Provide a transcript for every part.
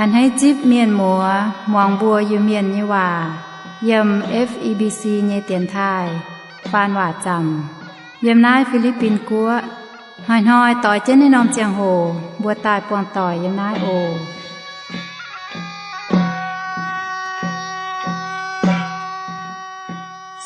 A'hneiv zipv mienh muoz muangx mbuo Iu-Mienh nyei waac yiem F E B C nyei dienx taaih faan waac zaamc yiem naaiv Fi^li^bin Guoqv. Hnoi-hnoi doix jienv naaiv norm ziangh hoc mbuo daaih buangh doic yiem naaiv oc.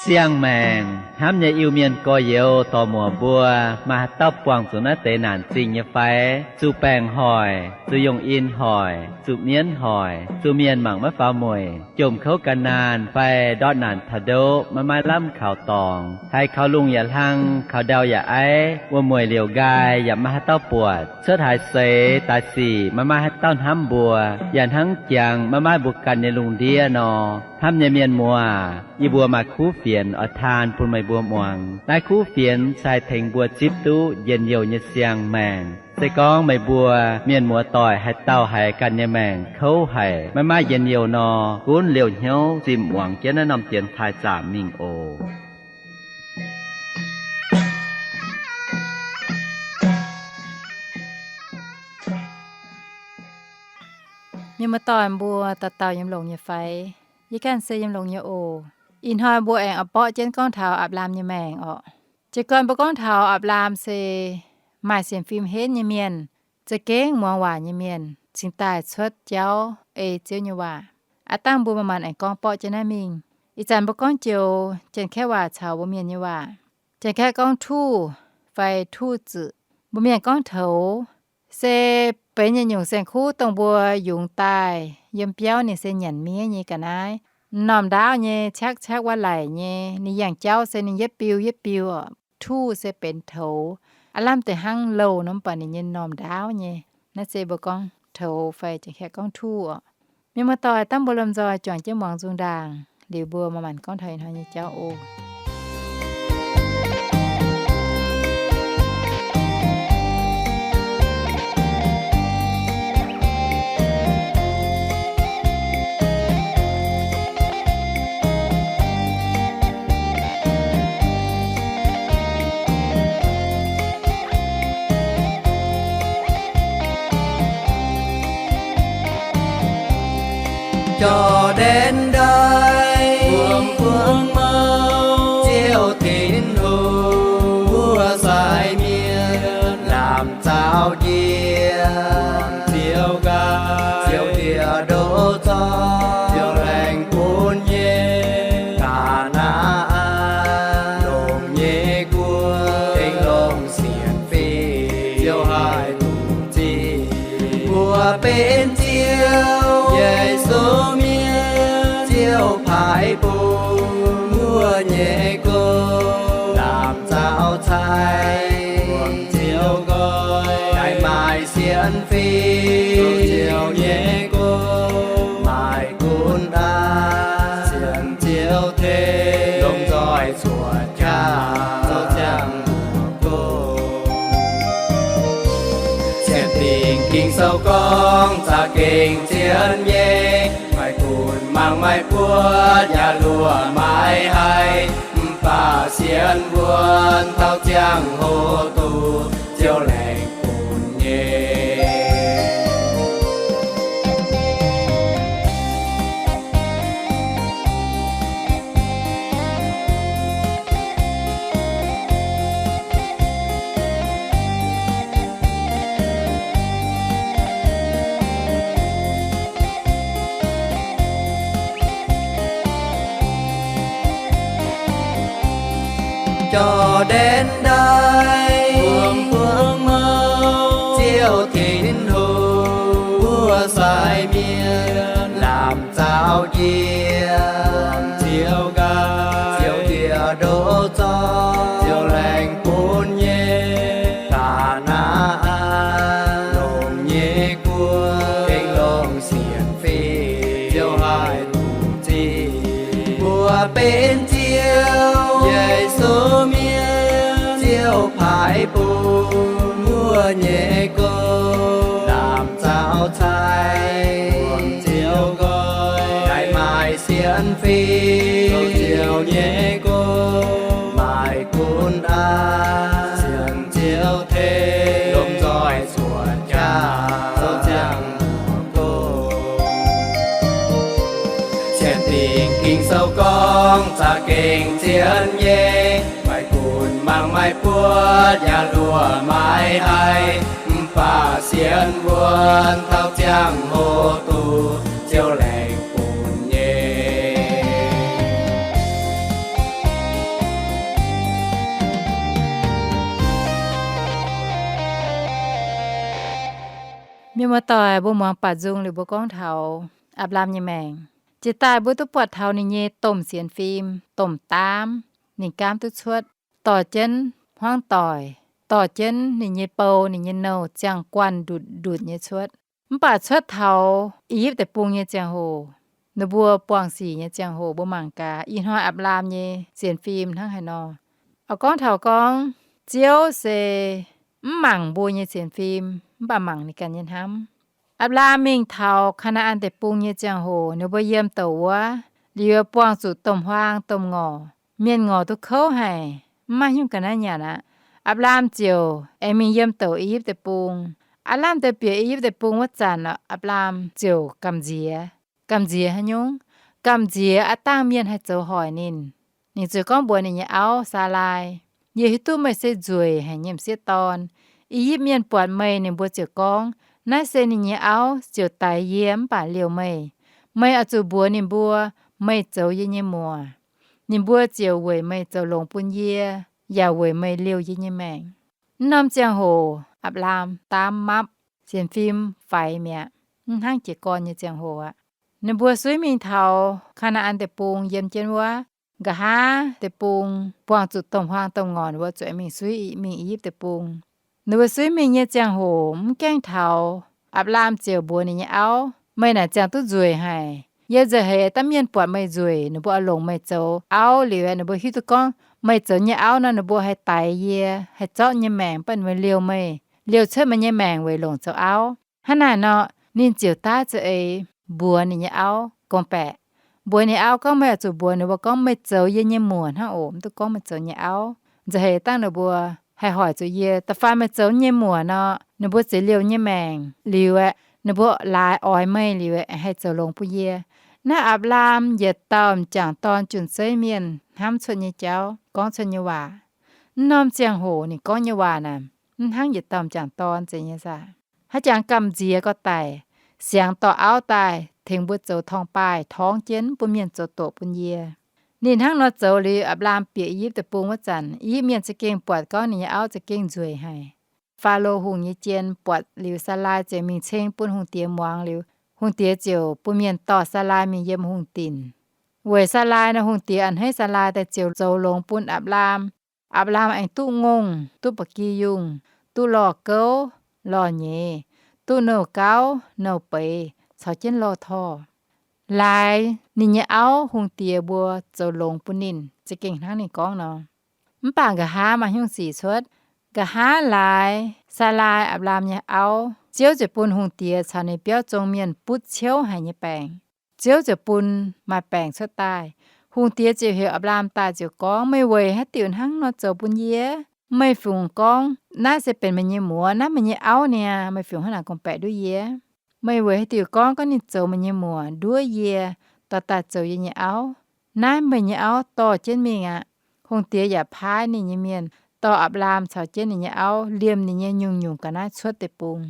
Siang-maengc hnamv nyei Iu-Mienh gorx-youz dorc-muoc mbuo, maaih haaix dauh buangh zuqc naaiv deix naanc zingh nyei fai? Zuqc baengc hoic, zuqc yongh in hoic, zuqc mienv hoic, zuqc mienh mangc maiv faaux mueic, jomc kouv gan naanh fai ndortv naanc taux ndoqv maiv maaih lamh kaux dorngx, haiz kaux lungh yaac hlang, kaux ndau yaac aiv, wuom-mueic liouc nqaai yaac maiv maaih haaix dauh buatc, cuotv haaix seix daaih sic maiv maaih haaix dauh hnamv mbuo, yaac hnangv jangx maiv maaih mbuo ganh nyei lungh ndiev nor. Hnamv nyei mienh muoz, yie mbuo maaih kuv fienx oix taan bun meih mbuo muangx. Naaiv kuv fienx se haih tengx mbuo zipv duqv njien-youh nyei siang-maengc. Se gorngv meih mbuo mienh muoz doic haaix dauh haiz ganh nyei maengc kouv haic, maiv maaih njien-youh nor, gunv liouh hnyouv zimh muangx jienv naaiv norm dienx taaih zaamc mingh oc. Mienh muoz doic mbuo, dauh dauh yiem longx nyei fai? Yie ganh se yiem longx nyei oc. Ih hnoi mbuo aengx oix borqv jienv gorngv taux Apc^laam nyei maengc orqc. Jiez gorn mbuo gorngv taux Apc^laam se maaih sienx fim henv nyei mienh, za'gengh muangx waac nyei mienh, cingx daaih cuotv jauv ei Ziouv nyei waac. Aav dangh mbuo manc-manc aengx gorngv borqv jienv naaiv mingh. Ih zanc mbuo gorngv joux Janx-Kaeqv waac caux mbuo Mienh nyei waac. Janx-Kaeqv gorngv ถูก fai ถูก zic, mbuo Mienh gorngv toux. Se benx nyei nyungc saeng-kuv dongh mbuo yungz daaih yiem biauv ninh se nyanc miev nyei ga'naaiv, m'normh ndaauv nyei, ciaqv ciaqv wuov laic nyei. Ninh yangh jauv se ninh yietv biu yietv biu oc. ถูก se benx toux. Aav lamh deix hnangv louh nor, mv baac ninh nyei m'normh ndaauv nyei. Naaiv se mbuo gorngv toux fai Janx-Kaeqv gorngv ถูก oc. Mienh muoz-doic, dangh mbuo lomh nzoih juangc jienv muangx nzung ndaangc, liuz mbuo manc-manc gorngv taux ih hnoi nyei jauv oc. Jauv-ndiev ndaix, buangh buangv mouh, Ziouv Tin-Hungh, mbuo sai mienh lamh nzauh njiec, Ziouv nqaai, Ziouv ndie-ndoqv zorqv, Ziouv laengz bun nyei, Kaa^naa^an, longx nyei guoqv, tengx longx sienx fim, Ziouv haih duqv zingh. Mbuo benx Ziouv Yesu mienh, Ziouv paaiv bun mbuo nyei gong, lamh nzauh cai, buangh Ziouv nqoi, daaih maaih sienx fim, zoux Ziouv nyei gong, maaih gunv aqv, sienx Ziouv tengx, lomh nzoih cuotv jaax, zoux ziangh hoc gong. Sienx fim Ging-Sou gorngv, za'gengh zien nyei, maaih gunv mangc maaih buotv, yaac luoqc maaih haiz, mv baac sienx wuonx taux ziangh hoc duqv Ziouv laengz bun nyei. Jauv-ndiev ndaix, buangh buangv mouh, Ziouv Tin-Hungh, mbuo sai mienh lamh nzauh njiec, Ziouv nqaai, Ziouv ndie-ndoqv zorqv, Ziouv laengz bun nyei, Kaa^naa^an, longx nyei guoqv, tengx longx sienx fim, Ziouv haih duqv zingh. Mbuo benx Ziouv Yesu mienh, Ziouv paaiv bun mbuo nyei gong, lamh nzauh cai, buangh Ziouv nqoi, daaih maaih sienx fim, zoux Ziouv nyei gong, maaih gunv aqv, sienx Ziouv tengx, lomh nzoih cuotv jaax, zoux ziangh hoc gong. Ging-Sou gorngv za'gengh zien nyei, maiv gunv mangc maiv buatc yaac luoqc maiv haih, mv baac sienx wuonv taux ziangh hoc duqv Ziouv laengz bun nyei. Mienh muoz-doic, mbuo muangx baac nzung liuz mbuo gorngv taux Apc^laam nyei maengc. Jiex daaih mbuo duqv buatc taux ninh nyei domh sienx fim, domh daamv, ninh gaamv duqv cuotv, dorh jienv hmuangv doic, dorh jienv ninh nyei bou, ninh nyei nouh ziangh guanh ndutc-ndutc nyei cuotv. Mv baac cuotv taux I^yipv Deic-Bung nyei ziangh hoc, ninh mbuo buangh sic nyei ziangh hoc mbuo mangc gaax, ih hnoi Apc^laam nyei sienx fim hnangv haaix nor. Oix gorngv taux gorngv, Ziouv se mv mangc mbuo nyei sienx fim, mv baac mangc ninh ganh nyei hnamv. Apc^laam mingh taux Kaa^naa^an Deic-Bung nyei ziangh hoc, ninh mbuo yiem douc wuov, liuz buangh zuqc domh huaang domh ngorc, mienh ngorc duqv kouv haic, mv maaih haaix nyungc ga'naaiv nyanc aqv. Apc^laam ziouc aengx mingh yiem douc I^yipv Deic-Bung. Apc^laam deix bieqc I^yipv Deic-Bung wuov zanc, Apc^laam ziouc gamh nziex. Gamh nziex haaix nyungc? Gamh nziex aav dangh mienh haih zoux hoic ninh. Ninh ziouc gorngv mbuox ninh nyei auv, Saalaai, Yie hiuv duqv meih se nzueic haic nyei m'sieqv dorn. I^yipv mienh buatc meih, ninh mbuo ziouc gorngv, Naaiv se ninh nyei auv, ziouc daix yie mv baac liouh meih. Meih oix zuqc mbuox ninh mbuo, meih zoux yie nyei muoc. Ninh mbuo ziouc weic meih zoux longx bun yie, yaac weic meih liouh yie nyei maengc. Naaiv norm ziangh hoc Apc^laam daamv mapv, sienx fim faix mi'aqv, mv hnangv jiez gorn nyei ziangh hoc aqv. Ninh mbuo suiv mingh taux Kaa^naa^an Deic-Bung yiem jienv wuov, nqa'haav deic-bung buangh zuqc domh huaang domh ngorc, ninh mbuo zuqc mingh suiv mingh I^yipv Deic-Bung. Ninh mbuo suiv mingh nyei ziangh hoc mv gaengh taux, Apc^laam ziouc mbuox ninh nyei auv, Meih naaic ziangh duqv nzueic haic. Yie nza'heix dangh mienh buatc meih nzueic, ninh mbuo oix longc meih zoux auv liuz, ninh mbuo hiuv duqv gorngv meih zoux nyei auv nor, ninh mbuo haih daix yie, haih zorqv nyei maengc, baac ninh mbuo liouh meih, liouh cuotv meih nyei maengc weic longc zoux auv. Hnangv naaic nor, ninh ziouc daav za'eix mbuox ninh nyei auv gorngv-baeqc. Mbuox ninh auv gorngv, Meih oix zuqc mbuox ninh mbuo gorngv meih zoux yie nyei muoc hnangv oc, mv duqv gorngv meih zoux nyei auv. Nza'heix dangh ninh mbuo haih hoic zuqc yie, da'faanh meih zoux nyei muoc nor, ninh mbuo zeix liouh nyei maengc liuz aeqv, ninh mbuo laaix oix meih liuz aeqv, haih zoux longx bun yie. Naaiv Apc^laam yietc dauh m'jangc dorn, jun-seiv mienh hnamv cuotv nyei jauv, gorngv cuotv nyei waac. Mv norm ziangh hoc ninh gorngv nyei waac naaic, mv hnangv yietc dauh m'jangc dorn zeiz nyei saah? Haaix jangx gamh nziex gorx-daic, siangx dorh auv daaih tengx mbuo zoux torngv-baaih torngv jienv, bun mienh zoux doqc bun yie. Ninh hnangv nor zoux liuz, Apc^laam bieqc I^yipv Deic-Bung wuov zanc, I^yipv mienh za'gengh buatc gorngv ninh nyei auv za'gengh nzueic haic. Faalo Hungh nyei jien buatc liuz, Saalaai ziouc mingh ceng bun hungh diex muangx liuz, hungh diex ziouc bun mienh dorh Saalaai mingh yiem hungh dinc. Weic Saalaai nor, hungh diex a'hneiv Saalaai daaih ziouc zoux longx bun Apc^laam. Apc^laam aengx duqv ngongh, duqv ba'gi yungh, duqv lorh gouv, lorh nyeiz, duqv nouh gauv, nouh beiz, caux jienv lorh torh. Laaix ninh nyei auv, hungh diex mbuo zoux longx bun ninh, za'gengh hnangv ninh gorngv nor. Mv baac nqa'haav maaih hnyouv sic cuotv. Nqa'haav laaix Saalaai, Apc^laam nyei auv, Ziouv ziouc bun hungh diex caux ninh biauv zong mienh butv ciouv haic nyei baengc. Ziouv ziouc bun maaih baengc cuotv daaih. Hungh diex ziouc heuc Apc^laam daaih ziouc gorngv, Meih weic haaix diuc hnangv nor zoux bun yie? Meih fungc gorngv naaiv se benx meih nyei muoz, naaiv meih nyei auv niaa, meih fungc hnangv naaic gorngv-baeqc nduov yie? Meih weic haaix diuc gorngv, gorngv ninh zoux meih nyei muoc nduov yie, dorh daaih zoux yie nyei auv? Naaiv meih nyei auv dorh jienv mingh aqv. Hungh diex yaac paaiv ninh nyei mienh dorh Apc^laam caux jienv ninh nyei auv liemh ninh nyei nyungc-nyungc ga'naaiv cuotv deic-bung.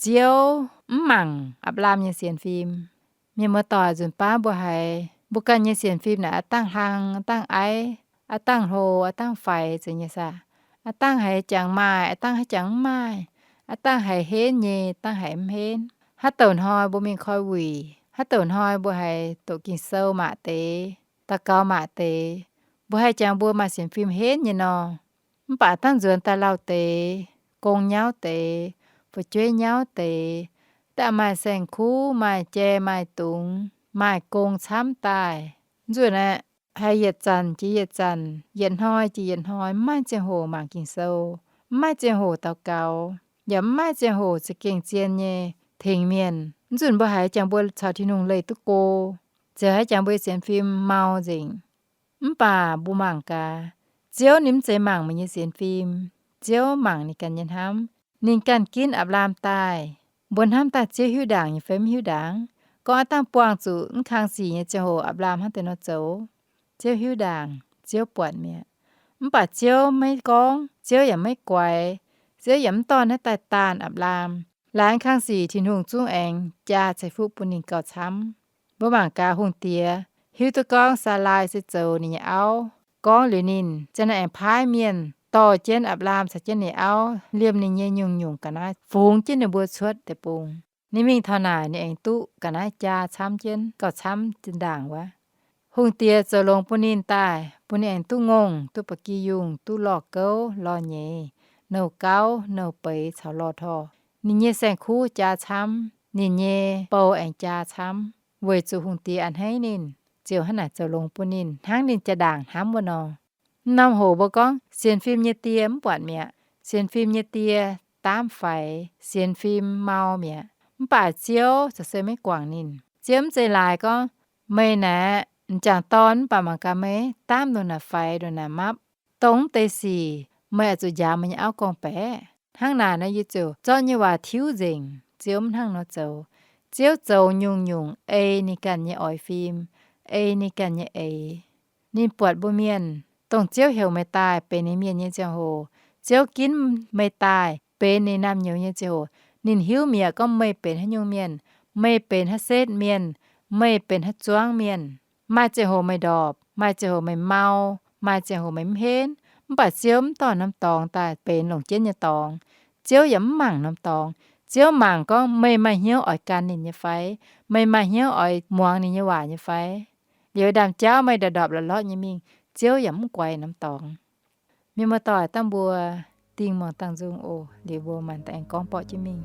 Ziouv mv mangc Apc^laam nyei sienx fim. Mienh muoz-doic, nzunc baav mbuo haiz, mbuo ganh nyei sienx fim naaic aav dangh hlang, aav dangh aiv, aav dangh hlo, aav dangh faix zeiz nyei saah? Aav dangh haiz jangx maaih, aav dangh haiz jangx mv maaih, aav dangh haiz henv nyei, dangh haiz mv henv. Haaix douc hnoi mbuo mingh koi wuic, haaix douc hnoi mbuo haiz doqc Ging-Sou maac deix, daux gaux maac deix, mbuo haih jangx mbuo maaih sienx fim henv nyei nor. Mv baac dangh nzuonx daaih lauh deix, gong nyauv deix, fu'jueiv nyauv deix, daaih maaih saeng-kuv, maaih jai, maaih dungz, maaih gong camv daaih. Nzunc aeqv, haiz yietc zanc jiex yietc zanc, yietc hnoi jiex yietc hnoi, mv maaih ziangh hoc mangc Ging-Sou, mv maaih ziangh hoc daux gaux, yaac mv maaih ziangh hoc za'gengh zien nyei tengx mienh. Nzunc mbuo haiz jangx mbuo caux Tin-Hungh leih duqv go, ziouc haiz jangx mbuo nyei sienx fim mau nzengc. Mv baac mbuo mangc gaax, Ziouv ninh mv zeiz mangc meih nyei sienx fim. Ziouv mangc ninh ganh nyei hnamv. Ninh ganh ginv Apc^laam daaih. Mbuo hnamv daaih Ziouv hiuv ndaangc nyei fai mv hiuv ndaangc? Gorngv aav dangh buangh zuqc mv kang sic nyei ziangh hoc Apc^laam hnangv deix nor zoux, Ziouv hiuv ndaangc, Ziouv buatc mi'aqv. Mv baac Ziouv maiv gorngv, Ziouv yaac maiv guaix, Ziouv yaac mv dorh naaiv daaih daanh Apc^laam. Laanh kang sic Tin-Hungh zungv aengx jaa ceix fuqv bun ninh gauh camv. Mbuo mangc gaax hungh diex hiuv duqv gorngv Saalaai se zoux ninh nyei auv. Gorngv liuz ninh ziang naaiv aengx paaiv mienh dorh jienv Apc^laam caux jienv ninh auv liemh ninh nyei nyungc-nyungc ga'naaiv fungx jienv ninh mbuo cuotv deic-bung. Ninh mingh taux naaic ninh aengx duqv ga'naaiv jaa camv jienv gauh camv zinh ndaangc wuov. Hungh diex zoux longx bun ninh daaih, bun ninh aengx duqv ngongh, duqv ba'gi yungh, duqv lorh gouv lorh nyeiz, nouh gauv nouh beiz caux lorh torh. Ninh nyei saeng-kuv jaa camv, ninh nyei bou aengx jaa camv, weic zuqc hungh diex a'hneiv ninh, ziouc hnangv naaic zoux longx bun ninh, hnangv ninh jaa ndaangc hnamv wuov nor. Mv norm hoc mbuo gorngv sienx fim nyei die mv buatc mi'aqv. Sienx fim nyei die daamv faix, sienx fim mau mi'aqv. Mv baac Ziouv caux se maiv guangc ninh. Ziouv mv zeiz laaix gorngv, meih naaic m'jangc dorn mv baac mangc gaax meih daamv ndongc naaic faix ndongc naaic mapv. Dongh mv deix sic meih oix zuqc njaaux meih nyei auv gorngv-baeqc. Hnangv naaic nor yie ziouc zorqv nyei waac tiuv nzengc. Ziouv mv hnangv nor zoux. Ziouv zoux nyungc-nyungc ei ninh ganh nyei oix fim, ei ninh ganh nyei eix. Ninh buatc mbuo mienh, dongh Ziouv heuc meih daaih benx ninh mienh nyei ziangh hoc, Ziouv ginv meih daaih benx ninh naamh nyouz nyei ziangh hoc, ninh hiuv mi'aqv gorngv meih benx haaix nyungc mienh, meih benx haaix setv mienh, meih benx haaix zuangv mienh. Maaih ziangh hoc meih ndorpc, maaih ziangh hoc meih mau, maaih ziangh hoc meih mv henv, mv baac Ziouv mv dorh norm dorngx daaih benx longc jienv nyei dorngx. Ziouv yaac mv mangc norm dorngx. Ziouv mangc gorngv meih maaih hnyouv oix gan ninh nyei fai, meih maaih hnyouv oix muangx ninh nyei waac nyei fai. Liuz ndaamv-jauv meih ndorpc-ndorpc lorqc-lorqc nyei mingh, Ziouv yaac mv guaix norm dorngx. Mienh muoz-doic, dangh mbuo dingh muangx dangh nzung oc. Liuz mbuo maanc daaih aengx gorngv borqv jienv mingh.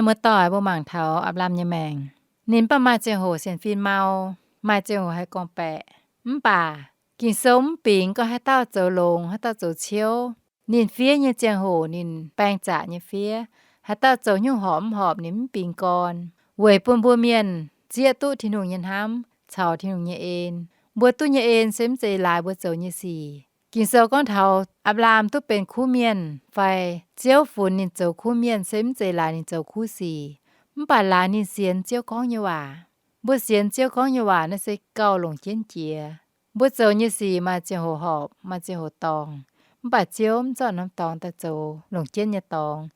Muoz-doic, mbuo mangc taux Apc^laam nyei maengc. Ninh mv baac maaih ziangh hoc sienx fim mau, maaih ziangh hoc haih gorngv-baeqc. Mv baac Ging-Sou mv bingx gorngv haaix dauh zoux longx, haaix dauh zoux ciouv. Ninh fiev nyei ziangh hoc ninh baeng zaqc nyei fiev. Haaix dauh zoux nyungc horpc mv horpc ninh mv bingx gorn, weic bun mbuo mienh zieqv duqv Tin-Hungh nyei hnamv caux Tin-Hungh nyei en. Mbuo duqv nyei en se mv zeiz laaix mbuo zoux nyei sic. Ging-Sou gorngv taux Apc^laam duqv benx kuv mienh fai Ziouv funx ninh zoux kuv mienh se mv zeiz laaix ninh zoux kuv sic, mv baac laaix ninh sienx Ziouv gorngv nyei waac. Mbuo sienx Ziouv gorngv nyei waac naaiv se gauh longc jienv jiex. Mbuo zoux nyei sic maaih ziangh hoc horpc, maaih ziangh hoc dorngc. Mv baac Ziouv mv zorqv norm dorngx daaih zoux longc jienv nyei dorngx.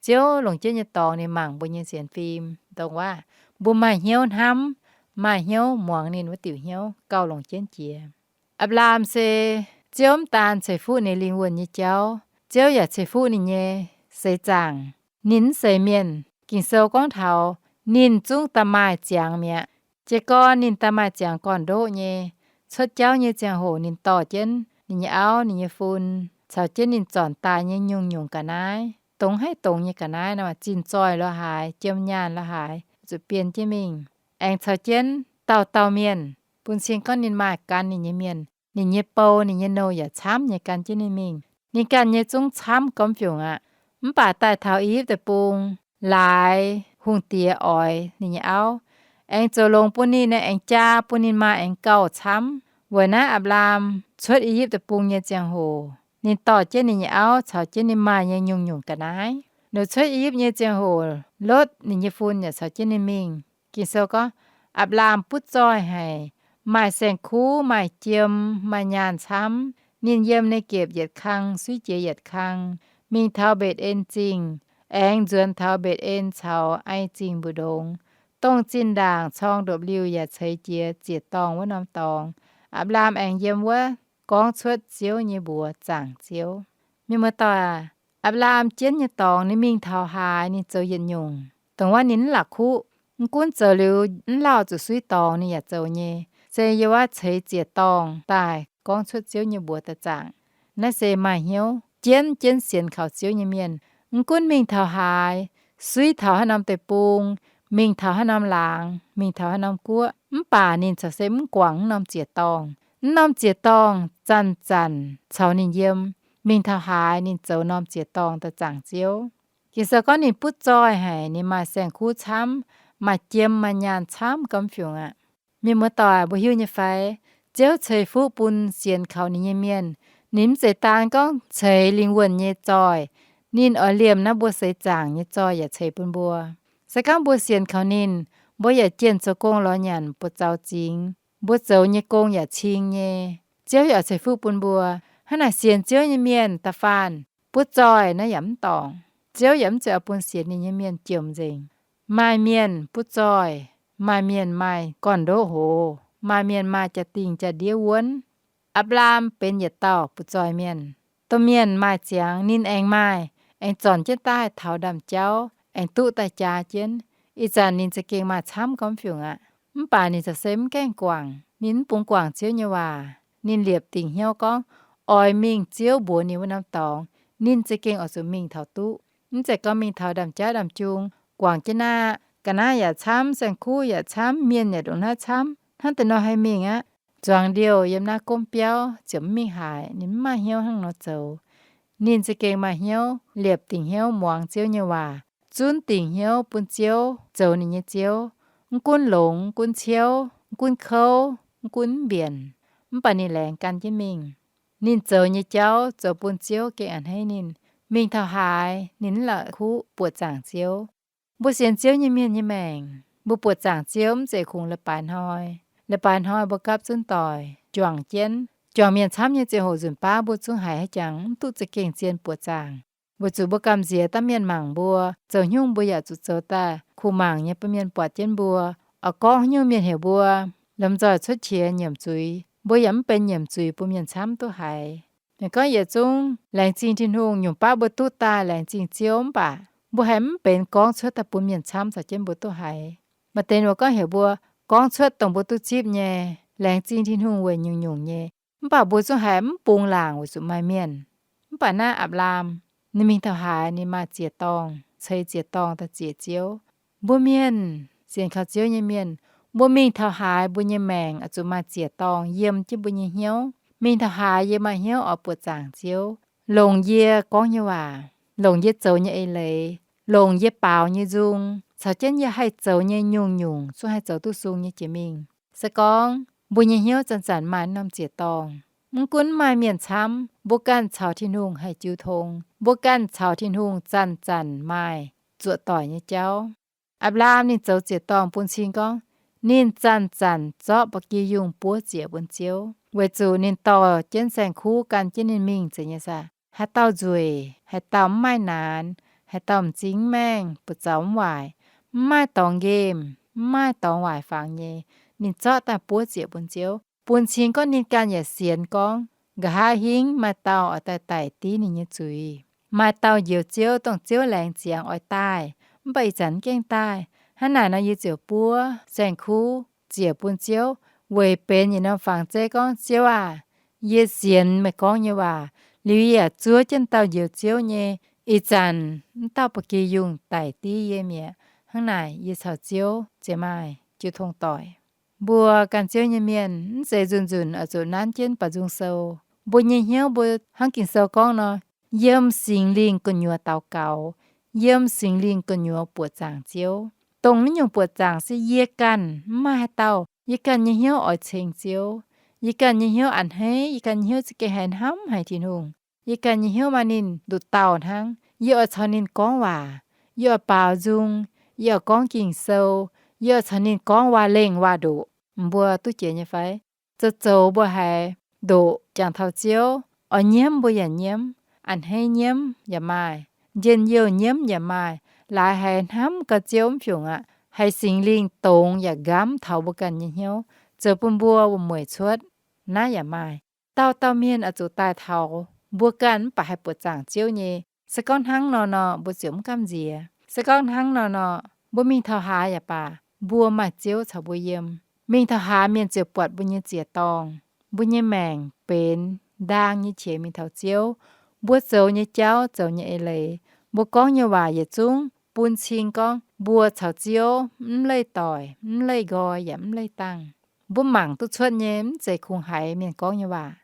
Ziouv longc jienv nyei dorngx ninh mangc mbuo nyei sienx fim. Dongh waac mbuo maaih hnyouv hnamv, maaih hnyouv muangx ninh wuov diuc hnyouv gauh longc jienv jiex. Apc^laam se Ziouv mv daan ceix fuqv ninh lingh wuonh nyei jauv, Ziouv yaac ceix fuqv ninh nyei seix zaangc. Ninh mv seix mienh. Ging-Sou gorngv taux ninh zungv da'maaih ziangx mi'aqv. Jiez gorn ninh da'maaih ziangx gorn-ndoqv nyei. Cuotv jauv nyei ziangh hoc ninh dorh jienv ninh nyei auv, ninh nyei fun, caux jienv ninh zornc daaih nyei nyungc-nyungc ga'naaiv, dongz haaix dongz nyei ga'naaiv nor, zinh zoih lo haaix, jiem nyaanh lo haaix, zuqc bienh jienv mingh. Aengx caux jienv dauh dauh mienh, bun cing gorngv ninh maaih gan ninh nyei mienh, ninh nyei bou, ninh nyei nouh yaac camv nyei gan jienv ninh mingh. Ninh ganh nyei zungv camv gormx fiungc aqv. Mv baac daaih taux I^yipv Deic-Bung, laaix hungh diex oix ninh nyei auv, aengx zoux longx bun ninh, aengx jaa bun ninh maaih aengx gauh camv. Weic naaiv Apc^laam cuotv I^yipv Deic-Bung nyei ziangh hoc, ninh dorh jienv ninh nyei auv caux jienv ninh maaih nyei nyungc-nyungc ga'naaiv. Ninh cuotv I^yipv nyei ziangh hoc, Lotv ninh nyei fun yaac caux jienv ninh mingh. Ging-Sou gorngv, Apc^laam butv zoih haic, maaih saeng-kuv, maaih jiem, maaih nyaanh camv. Ninh yiem Negepc yietc kang suiv jiex yietc kang, mingh taux Mbetc^en Zingh, aengx nzuonx taux Mbetc^en caux Ai Zingh mbu'ndongx, dongh zinh ndaangc corng ndopv-liuh yaac ceix jiez ziec-dorngh wuov norm dorngx. Apc^laam aengx yiem wuov gorngv cuotv Ziouv nyei mbuox zaangc Ziouv. Mienh muoz-doic aac, Apc^laam jienv nyei dorngx ninh mingh taux haaix ninh zoux yietc nyungc, dongh wuov ninh mv la'kuqv. Mv gunv zoux liuz mv lauh zuqc suiv dorngx ninh yaac zoux nyei. Se yiem wuov ceix ziec-dorngh daaih gorngv cuotv Ziouv nyei mbuox daaih zaangc. Naaiv se maaih hnyouv jienv jienv sienx kaux Ziouv nyei mienh. Mv gunv mingh taux haaix, suiv taux haaix norm deic-bung, mingh taux haaix norm laangz, mingh taux haaix norm guoqv, mv baac ninh corc se mv guangc wuov norm ziec-dorngh. Wuov norm ziec-dorngh zanc-zanc caux ninh yiem, mingh taux haaix ninh zoux norm ziec-dorngh daaih zaangc Ziouv. Ging-Sou gorngv ninh butv zoih haic, ninh maaih saeng-kuv camv, maaih jiem maaih nyaanh camv gormx fiungc aqv. Mienh muoz-doic, mbuo hiuv nyei fai? Ziouv ceix fuqv bun sienx kaux ninh nyei mienh. Ninh mv zeiz daan gorngv ceix lingh wuonh nyei zoih. Ninh oix liemh naaiv mbuo seix zaangc nyei zoih yaac ceix bun mbuo. Se gorngv mbuo sienx kaux ninh, mbuo yaac jienh zoux gong lorz nyanc buoz-zaux zingx, mbuo zoux nyei gong yaac cing nyei. Ziouv yaac ceix fuqv bun mbuo. Hnangv naaic sienx Ziouv nyei mienh da'faanh butv zoih naaiv yaac mv dorngc. Ziouv yaac mv zeiz oix bun sienx ninh nyei mienh jomc nzengc. Maaih mienh butv zoih, maaih mienh maaih gorn-ndoqv hoz, maaih mienh maaih jaa-dingh jaa-ndiev wuonv. Apc^laam benx yietc dauh butv zoih mienh. Domh mienh maaih ziangx ninh aengx maaih, aengx zornc jienv daaih taux ndaamv-jauv, aengx duqv daaih jaa jienv. Ih zanc ninh za'gengh maaih camv gormx fiungc aqv. Mv baac ninh corc se mv gaengh guangc. Ninh mv bungx guangc Ziouv nyei waac. Ninh liepc dingc hnyouv gorngv oix mingh Ziouv mbuox ninh wuov norm dorngx, ninh za'gengh oix zuqc mingh taux duqv. Mv zeiz gorngv mingh taux ndaamv-jauv ndaamv-jung, guangc jienv naaiv, ga'naaiv yaac camv, saeng-kuv yaac camv, mienh yaac ndongc naaiv camv, hnangv deix nor haih mingh aqv. Zuangx ndiouh yiem naaiv gomv biauv ziouc mv mingh haaix. Ninh mv maaih hnyouv hnangv nor zoux. Ninh za'gengh maaih hnyouv liepc dingc hnyouv muangx Ziouv nyei waac, zunv dingc hnyouv bun Ziouv, zoux ninh nyei Ziouv. Mv gunv longx, mv gunv ciouv, mv gunv kouv, mv gunv mv mbienc, mv baac ninh laengz gan jienv mingh. Ninh zoux nyei jauv zoux bun Ziouv gengh a'hneiv ninh. Mingh taux haaix ninh mv la'kuqv buoqc zaangc Ziouv. Mbuo sienx Ziouv nyei mienh nyei maengc, mbuo buoqc zaangc Ziouv mv zeiz kungx leiz-baaix hnoi. Leiz-baaix hnoi mbuo gapv zunv doic, juangc jienv. Juangc mienh camv nyei ziangh hoc nzunc baav mbuo zungv haiz haaix jangx mv duqv za'gengh zien buoqc zaangc, weic zuqc mbuo gamh nziex daav mienh mangc mbuo. Zoux haaix nyungc mbuo yaac zuqc zoux daaih kuh mangc nyei bun mienh buatc jienv mbuo. Oix gorngv haaix nyungc mienh heuc mbuo lomh nzoih cuotv qiex nyiemc zuiz, mbuo yaac mv benx nyiemc zuiz bun mienh camv duqv haiz. Mienh gorngv yietc zungv laengz zingh Tin-Hungh, nyungc baav mbuo duqv daaih laengz zingh Ziouv, mv baac mbuo haiz mv benx gorngv cuotv daaih bun mienh camv caux jienv mbuo duqv haiz. Maaih deix ninh gorngv heuc mbuo gorngv cuotv dongh mbuo duqv zipv nyei, laengz zingh Tin-Hungh weic nyungc-nyungc nyei. Mv baac mbuo zungv haiz mv bungx laangc weic zuqc maaih mienh. Mv baac naaiv Apc^laam, ninh mingh taux haaix ninh maaih ziec-dorngh. ceix ziec-dorngh daaih ziec Ziouv. Mbuo mienh sienx kaux Ziouv nyei mienh, mbuo mingh taux haaix mbuo nyei maengc oix zuqc maaih ziec-dorngh yiem jienv mbuo nyei hnyouv. Mingh taux haaix yie maaih hnyouv oix buoqc zaangc Ziouv, longc yie gorngv nyei waac, longc yie zoux nyei eix leiz, longc yie baaux nyei nzung, caux jienv yie haih zoux nyei nyungc-nyungc zungv haih zoux duqv sung nyei jiex mingh. Se gorngv mbuo nyei hnyouv zanc-zanc maaih norm ziec-dorngh, mv gunv maaih mienh camv, mbuo ganh caux Tin-Hungh haih jiu tong, mbuo ganh caux Tin-Hungh zanc-zanc maaih zuoqc doic nyei jauv. Apc^laam ninh zoux ziec-dorngh bun cing gorngv, ninh zanc-zanc zorqv ba'gi yungh buov ziec bun Ziouv, weic zuqc ninh dorh jienv saeng-kuv gan jienv ninh mingh zeiz nyei saah. Haaix dauh nzueic, haaix dauh mv maaih naanx, haaix dauh m'zing mv maengh, buoz-zaux mv waaic, mv maaih dorngx nqemh, mv maaih dorngx waaic fangx nyei, ninh zorqv daaih buov ziec bun Ziouv. Bun cing gorngv ninh ganh yaac sienx gorngv, nqa'haav hingv maaih dauh oix daaih daic div ninh nyei zuiz. Maaih dauh njoux Ziouv, dongh Ziouv laengz ziangx oix daaih, mv baac ih zanc mv gaengh daaih. Hnangv naaic nor yie ziouc buov saeng-kuv ziec bun Ziouv, weic benx yietc norm fangx zeiv gorngv, Ziouv aah! Yie sienx meih gorngv nyei waac, liuz yie yaac zuov jienv dauh njoux Ziouv nyei, ih zanc mv dauh ba'gi yungh daic div yie mi'aqv. Hnangv naaic yie caux Ziouv ziouc maaih jiu tong doic. Mbuo ganh Ziouv nyei mienh mv zeiz nzunc-nzunc oix zuqc nanv jienv ba'nzung sou. Mbuo nyei hnyouv mbuo hnangv Ging-Sou gorngv nor, yiem Singx Lingh gu'nyuoz daux gaux, yiem Singx Lingh gu'nyuoz buoqc zaangc Ziouv. Dongh naaiv nyungc buoqc zaangc se yie ganh mv maaih haaix dauh. Yie ganh nyei hnyouv oix ceng Ziouv. Yie ganh nyei hnyouv a'hneiv, yie ganh nyei hnyouv za'gengh haiz hnamv haic Tin-Hungh. Yie ganh nyei hnyouv maaih ninh nduqc dauh hnangv. Yie oix caux ninh gorngv waac. Yie oix baaux nzung. Yie oix gorngv Ging-Sou. Yie oix caux ninh gorngv waac-lengh waac-ndoqc. Mbuo duqv jiex nyei fai? Zoux zoux mbuo haiz ndoqc jangx taux Ziouv, oix nyiemv mbuo yaac nyiemv, a'hneiv nyiemv yaac maaih, njien-youh nyiemv yaac maaih, laaix haiz hnamv gau Ziouv mv fiungc aqv, haiz Singx Lingh dongz yaac nqamv taux mbuo ganh nyei hnyouv, zoux bun mbuo wuom-mueic cuotv, naaiv yaac maaih. Dauh dauh mienh oix zuqc daaih taux mbuo ganh mv baac haih buoqc zaangc Ziouv nyei. Se gorngv hnangv nor nor, mbuo ziouc mv gamh nziex. Se gorngv hnangv nor nor, mbuo mingh taux haaix yaac baac, mbuo maaih Ziouv caux mbuo yiem. Mingh taux haaix mienh ziouc buatc mbuo nyei ziec-dorngh. Mbuo nyei maengc benx ndaang nyei qiex mingh taux Ziouv. Mbuo zoux nyei jauv, zoux nyei eix leiz, mbuo gorngv nyei waac yietc zungv bun cing gorngv mbuo caux Ziouv mv leih doic, mv leih nqoi yaac mv leih dangh. Mbuo mangc duqv cuotv nyei, mv zeiz kungx haiz mienh gorngv nyei waac.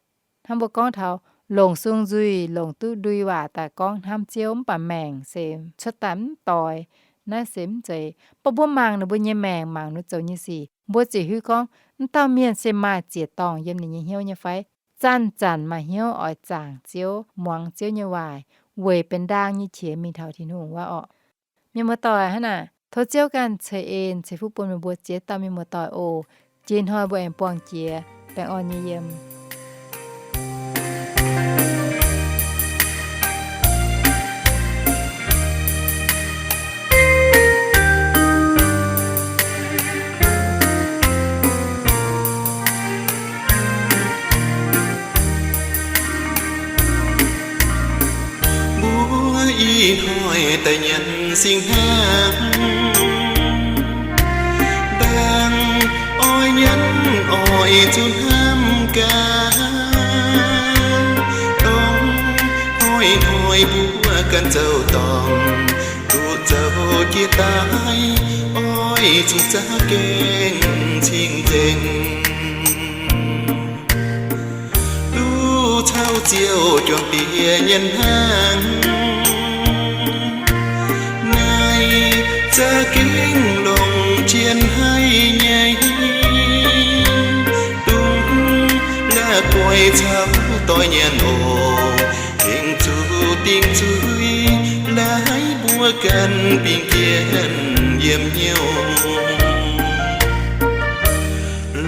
Hnangv mbuo gorngv taux longc sung nzuih, longc duqv ndui waac daaih gorngv hnamv Ziouv mv baac maengc se cuotv daaih mv doix, naaiv se mv zeiz. Baac mbuo mangc ninh mbuo nyei maengc, mangc ninh zoux nyei sic, mbuo ziouc hiuv gorngv mv dauh mienh se maaih ziec-dorngh yiem ninh nyei hnyouv nyei fai? Zanc-zanc maaih hnyouv oix zaangc Ziouv, muangx Ziouv nyei waac, weic benx ndaang nyei qiex mingh taux Tin-Hungh wuov orqc. Mienh muoz-doic hnangv naaic, tov Ziouv ganh ceix en ceix fuqv bun meih mbuo ziex dauh mienh muoz-doic oc. Jiex hnoi mbuo aengx buangh jiex, baengh orn nyei yiem. Mbuo ih hnoi daaih nyanc singx hnaangx, dangh oix nyanc oix zuqc hnamv gaax. Dongh hnoi-hnoi mbuo ganh zoux dorngc, duqv zoux jiex daaih, oix zuqc za'gengh cing-nzengc. Duqv caux Ziouv juangc diex nyei hnangv, naaiv za'gengh longc jien haic nyei. Dongh la'guaih caux doix nyanc oc, gengh zuqc dingc zuiz, laaix mbuo ganh bingx jienv yiem hnyouv.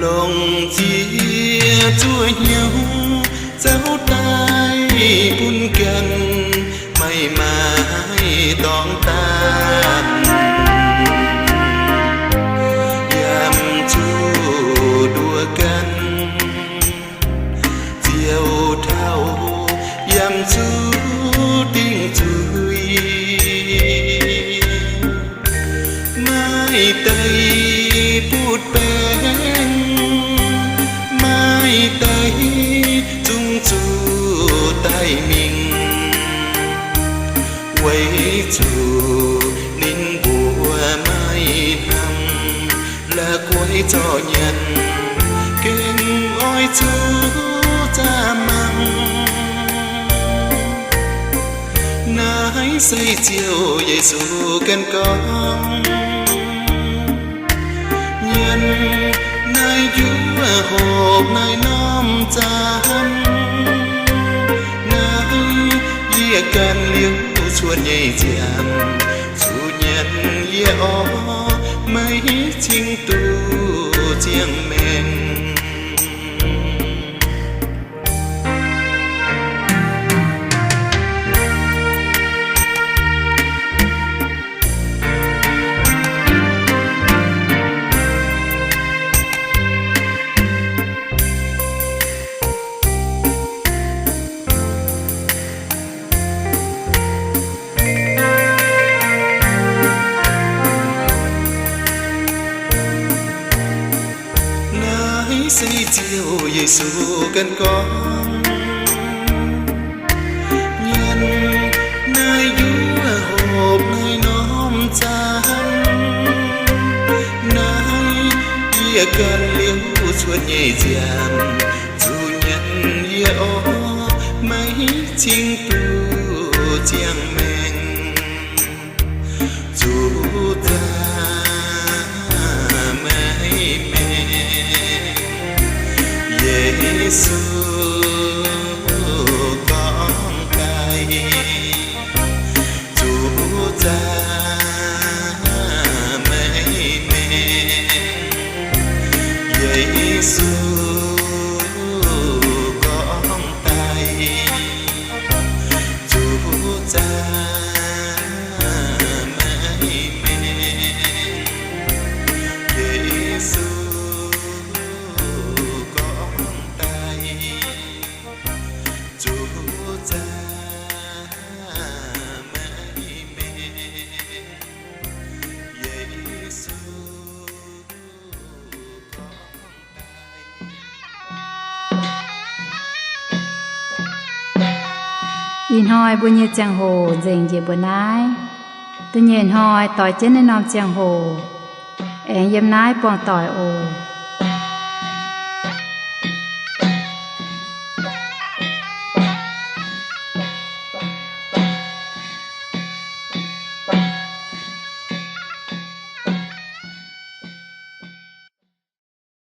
Longc ziex zuoqv hnyouv zauv daaih bun ganh, maiv maaih dorngx daanh, yaac zuqc nduov ganh. Ziouv taux yaac zuqc dingc zuiz, maiv deix butv baengh, maiv deix zungv zuqc daaih mingh, weic zuqc Zorqv nyanc gengh oix zuqc zaah mangc. Naaiv se Ziouv Yesu ganh gorngv. Nyanc naaiv njuov hopv naaiv norm zaanv, naaiv yie ganh liuz cuotv nyei nziaamv, zuqc nyanc yie orv, maiv cingx duqv ziangh maengc. Naaiv se Ziouv Yesu ganh gorngv. Nyanc naaiv njuov hopv naaiv norm zaanv, naaiv yie ganh liuz cuotv nyei nziaamv, zuqc nyanc yie orv, maiv cingx duqv ziangh maengc. Zuqc zaah meih mengh, Yesu gorngv daaih. Zuqc zaah meih mengh, Yesu gorngv daaih. Zuqc zaah meih mengh, Yesu gorngv daaih. Zuqc zaah meih mengh, Yesu gorngv daaih. Ih hnoi mbuo nyei ziangh hoc nzengc njiec mbuo naaiv. Da'nyeic hnoi doix jienv naaiv norm ziangh hoc aengx yiem naaiv buangh doic oc.